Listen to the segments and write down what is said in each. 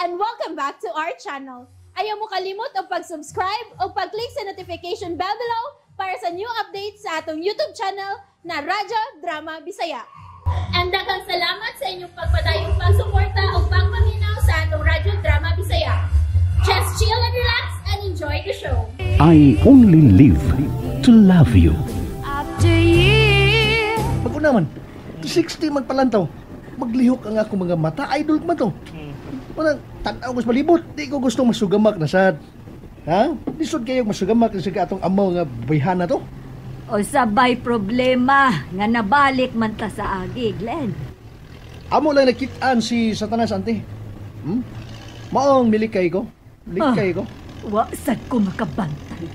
And welcome back to our channel. Ayaw mo kalimot og pag-subscribe o pag-click sa notification bell below para sa new updates sa atong YouTube channel na Radyo Drama Bisaya. And daghang salamat sa inyong pagpadayong pagsuporta o pagpaminaw sa atong Radyo Drama Bisaya. Just chill and relax and enjoy the show. I only live to love you. After years. Pag-una man, 60 man palantaw. Maglihok ang akong mga mata, idol man to. Unang, tanaw ko sa palibot, di ko gusto masugamak na sad. Ha? Lisod kayo masugamak na sa atong amaw nga bayhana to. O sabay problema nga nabalik man ta sa agi, Glenn. Amo lang nakitaan si Satanas, ante. Hmm? Maong milikay ko. Likay ko. Wa sad ko makabantay.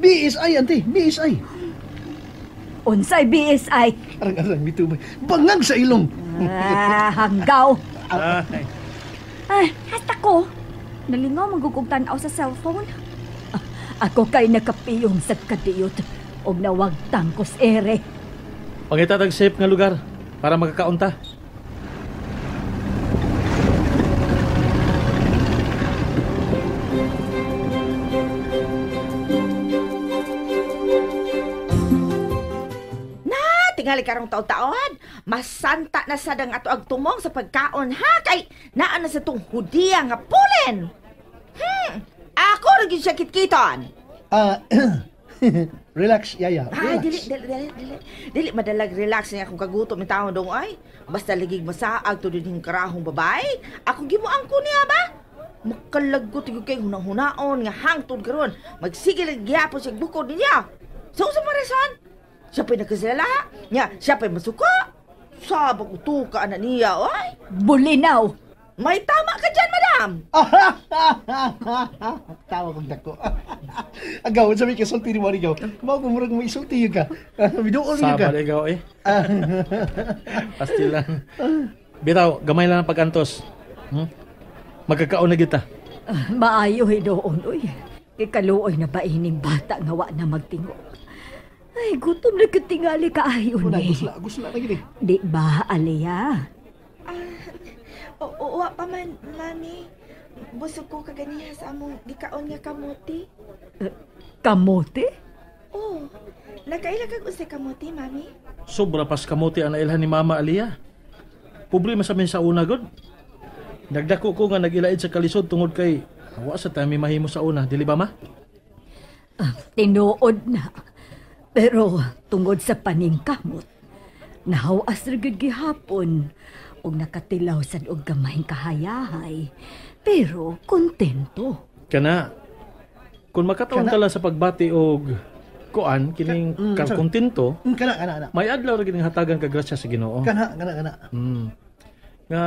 BSI, ante. BSI. Unsay BSI? Arang-arang nito. Bangag sa ilong. Ah, hanggaw. Ay, hasta ko. Nalingaw magugog tanaw sa cellphone. Ah, ako kay nakapiyong sa kadiyot og nawagtang kos ere. Pangita tag safe nga lugar para makakaunta. Tingali karong taon-taon, masanta na sad ang ato ag tumong sa pagkaon ha kay naa na sa tong hudiya nga pulen. Ako ra gyud siya kitkiton. Relax, Yaya. Ay, Relax. dili dili madalag relax niya akong kagutom ni taon dong ay. Basta ligig masaag to dinhing karahong babae, ako gimuang ko niya ba? Makalagot gyud kay hunang-hunaon nga hangtod karon. Magsige lang gyapon siya bukod niya. Sa unsa man rason? Siya pa'y nagkasala, niya, siya pa'y masuka. Sabag utuka na niya, oy. Bulinaw! May tama ka dyan, madam! Tawa kong dako. Agaw, sabi ka, sulti ni Marigaw. Kumaw ko, murag may sulti yun ka. Bidoon yun ka. Sabal ikaw eh. Pastilan. Bitaw, gamay lang ang pag-antos. Magkakaon na kita. Maayo hinuon, uy. Ikaluoy na ba ining bata nga wa na magtingo? Ay, gutom na katingali kaayo ni. Gusla na gini. Di ba, Alea? Oo, pa man, mami. Busog ko kaganiha sa among gikaon nga kamote. Kamote? Oo. Nakaila kag unsay kamote, mami? Sobra pas kamote ang nailhan ni Mama Alea. Problema sa min sa una, god. Nagdako ko nga nagilaid sa kalisod tungod kay wa sa tayo may mahimo sa una, dili ba, ma? Tinuod na. Pero tungod sa paningkamot, nahawas ra gyud gihapon og nakatilaw sad og gamayng kahayahay. Pero kontento. Kana kun makataon ka lang sa pagbati og kuan kining kontento, kana. May adlaw ra gyud hatagan ka grasya sa Ginoo. Kana. Nga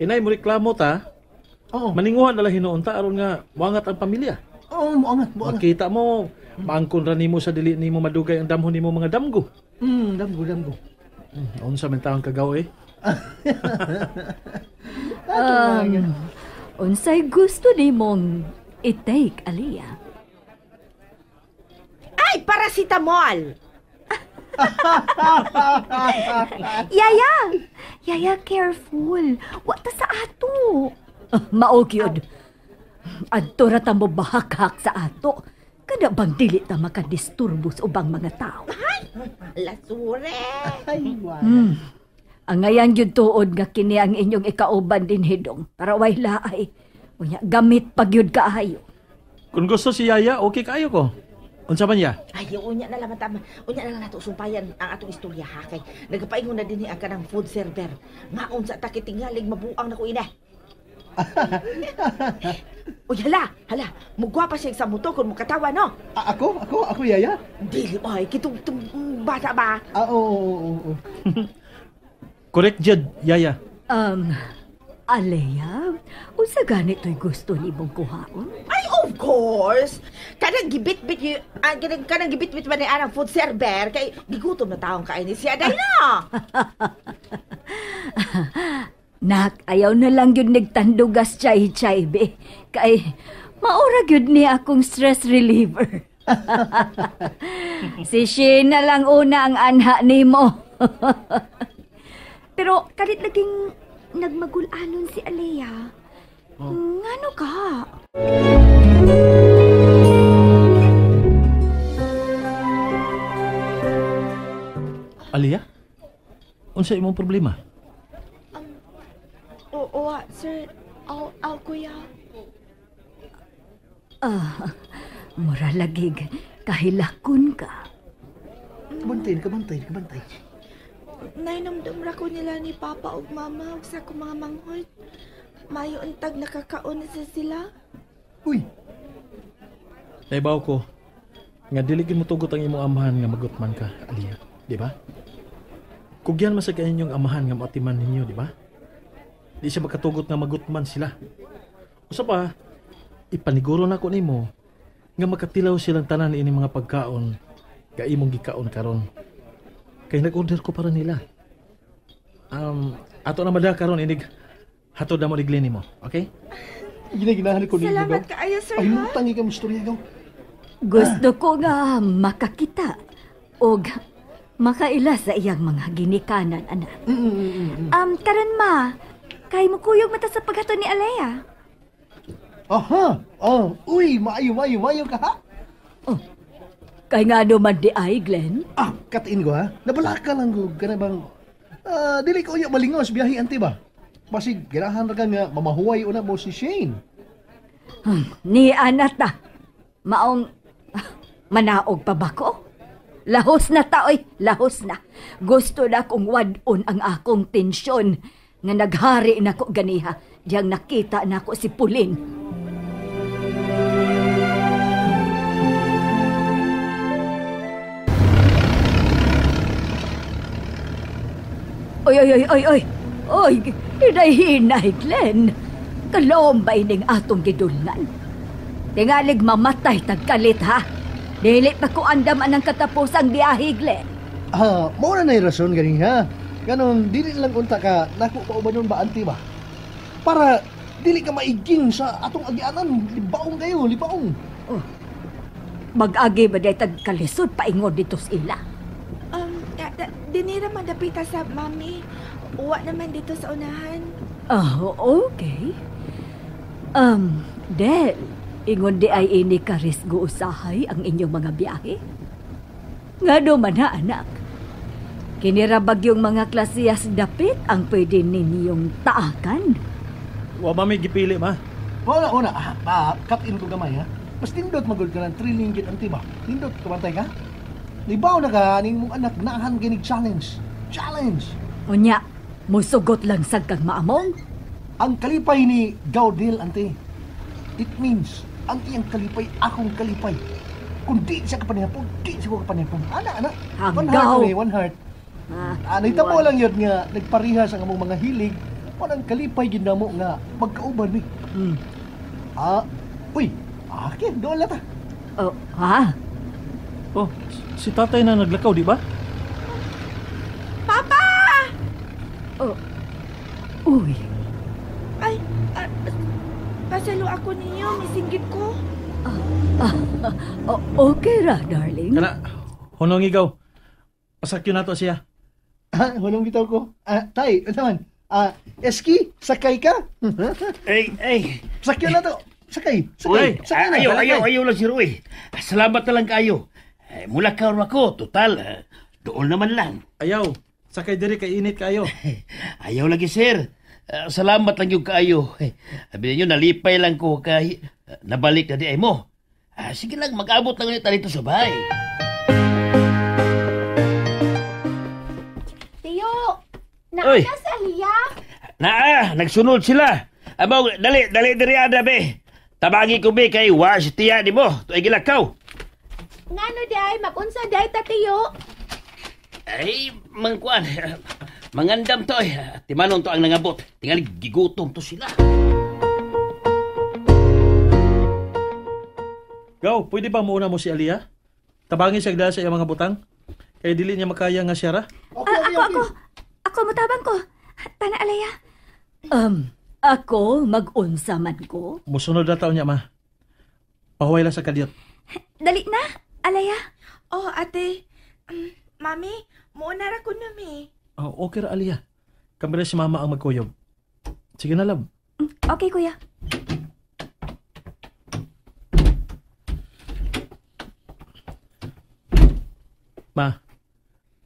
inay mo reklamo ta. Oo. Maninguhan na lang hinuon ta aron nga moangat ang pamilya. Oo, moangat. Makita mo maangkon ra nimo sa dili nimo madugay ang damhon nimo mga damgo. Damgo. Unsa man taong kagaw eh. Unsay gusto nimong i-take, Alea? Ay, paracetamol! Yaya! Yaya, careful. Wa ta sa ato. Mao gyud. Adto ra ta mo bahakhak sa ato. Kada bang dili ta makadisturbo sa ubang mga tao. Ay, lasure. Ay, wala. Ang ngayan gyud tuod nga kini ang inyong ikauban din hidong para way laay. Unya gamit pag gyud kaayo. Kung gusto si Yaya, okay kaayo ko. Unsa man ya? Ay, unya na lang tama. Unya na lang nato sumpayan ang atong istorya ha kay nagapaingon na dinhi ang kanang food server. Nga unsa ta kitingalig mabuang nako ina. Uy, hala, mugwapa siya sa motor kung mukatawa, no? Ako, Yaya? Dili, oy, kitong bata ba? Oo. Correct, Jed, Yaya. Alea, unsa ganito'y gusto nimong kuhaon? Ay, of course! Kanang gibit-bit kanang gibit-bit man ni anang food server kay gigutom na taong kain ni siya dahil na. Nak, ayaw na lang yun nagtandugas chay-chay, be. Kay, maura yun ni akong stress reliever. Si Sheena lang una ang anha nimo. Pero kalit laging nagmagulanon si Alea. Oh. Ngano ka? Aliyah? Unsa imong problema? Oo, sir. Aw, kuya. Mura lagig, kahilakon ka. Kabantay. Nainumdum ra ko nila ni Papa ug Mama ug sa akong mga manghod. Mayo untag nakakaon na sa sila. Uy. Naibaw ko nga dili gid motugot ang imong amahan nga magutman ka, Aliyah, di ba? Kugyan man sa kanyang amahan nga moatiman ninyo, di ba? Di siya makatugot nga magutman sila. Usa pa, ipaniguro na ko nimo nga makatilaw silang tanan ini mga pagkaon nga imong gikaon karon. Kay nag-order ko para nila. Ato na madala karon inig hatod na mo ni Glenn nimo, okay? Ginaginahan ko nimo. Salamat kaayo, sir. Ay, tangi ka istorya gaw. Gusto ko nga makakita og makaila sa iyang mga ginikanan, anak. Karon ma, kay mukuyog mata sa paghatod ni Alea. Aha. Oh, uy, maayo ka ha? Oh. Kay nga naman di ay, Glenn? Ah, katiin ko ha. Nabalaka lang ko kana bang dili ko unya malingos biyahe anti ba? Basig ganahan ra ka nga mamahuway una mo si Shane. Ni anata. Maong manaog pa ba ko? Lahos na ta, oy, lahos na. Gusto na kong wad-on ang akong tensyon nga naghari na ko ganiha. Diyang nakita na ko si Pauline. Oy, oy. Oy, hinay-hinay, Glenn. Kalom ba ining atong gidulngan? Tingalig mamatay tagkalit, ha? Dili pa ko andam anang katapusang biyahe, Glenn. Ah, mao na na'y rason ganing ha. Ganon, dili lang unta ka, naku pa uban ba, anti ba? Para dili ka maiging sa atong agianan. Libaong kayo, libaong. Oh, mag-agi ba day tagkalisod paingon dito sa ila? Dinira madapita sa mami. Uwa naman dito sa unahan. Oh, okay. Del, ingon di ay ini karisgo usahay ang inyong mga biyahe? Nga man ha, anak. Kinirabag yung mga klasiyas dapit ang pwede ninyong taakan. Wa mami gipili, ma. Wala. Cut in ko gamay, ha? Mas nindot magod ka ng 3 ringgit ang tiba. Nindot, kumantay ka? Libaw na ka, aning mong anak, naahan ginig challenge. Challenge! Unya, musugot lang sa kang maamong? Ang kalipay ni Gaudel, ante. It means, ang iyang kalipay, akong kalipay. Kung di siya kapanihapon, di siya kapanihapon. Ana. One heart, eh, one heart. Naitamo lang yun nga, nagparihas ang among mga hilig, walang kalipay ginamo nga, magkauban ni. Uy, akin, doon lata. Oh, ha? Oh, si tatay na naglakaw, di ba? Papa! Oh, uy. Ay, pasalo ako ninyo, misinggit ko. Okay ra, darling. Kana, hunong ikaw. Pasakyo na to siya. Hunong bitaw ko. Tay, ano man? Eski, sakay ka? Ay. Sakyo na to. Sakay. Uy, sakay na. Ayaw lang si Rui. Salamat na lang kayo. Mula ka ako, total. Doon naman lang. Ayaw, sakay diri kay init kayo. Ayaw lagi, sir. Salamat lang yung kaayo. Sabi ninyo, nalipay lang ko kay nabalik na di ay mo. Sige lang, mag-abot lang ulit dito sa bahay. Tiyo, naa sa Aliyah? Naa, nagsunod sila. Abaw, dali diri ada be. Tabangi ko be kay wa si tiya ni mo. Tuay gilakaw. Ngano di ay magunsa di ay tatiyo? Ay, mangkuan. Mangandam to ay. Timanon to ang nangabot. Tingali gigutom to sila. Gaw, pwede ba muuna mo si Aliyah? Tabangin siya dahil sa iyang mga butang. Kaya dili niya makaya nga siya ra. Okay. Ako, mutabang ko. Tana, Aliyah. Ako, mag-unsa man ko. Musunod na taon niya, ma. Pahuway lang sa kadiyot. Dali na, Aliyah. Oh, ate. Mami, muuna ra ko na, mi. Oh, okay ra, Aliyah. Kami si mama ang magkuyog. Sige na, love. Okay, kuya. Ma,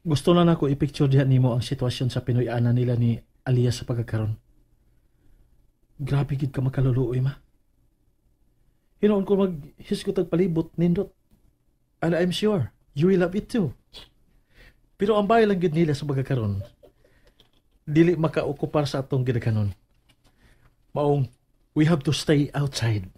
gusto na nako i-picture diha nimo ang sitwasyon sa Pinoy-ana nila ni Aliyah sa pagkakaron. Grabe gid ka makaluluoy, ma. Hinuon ko maghisgot og palibot nindot. And I'm sure you will love it too. Pero ang bahay lang gid nila sa pagkakaron, dili makaokupar sa atong gidaghanon. Maong we have to stay outside.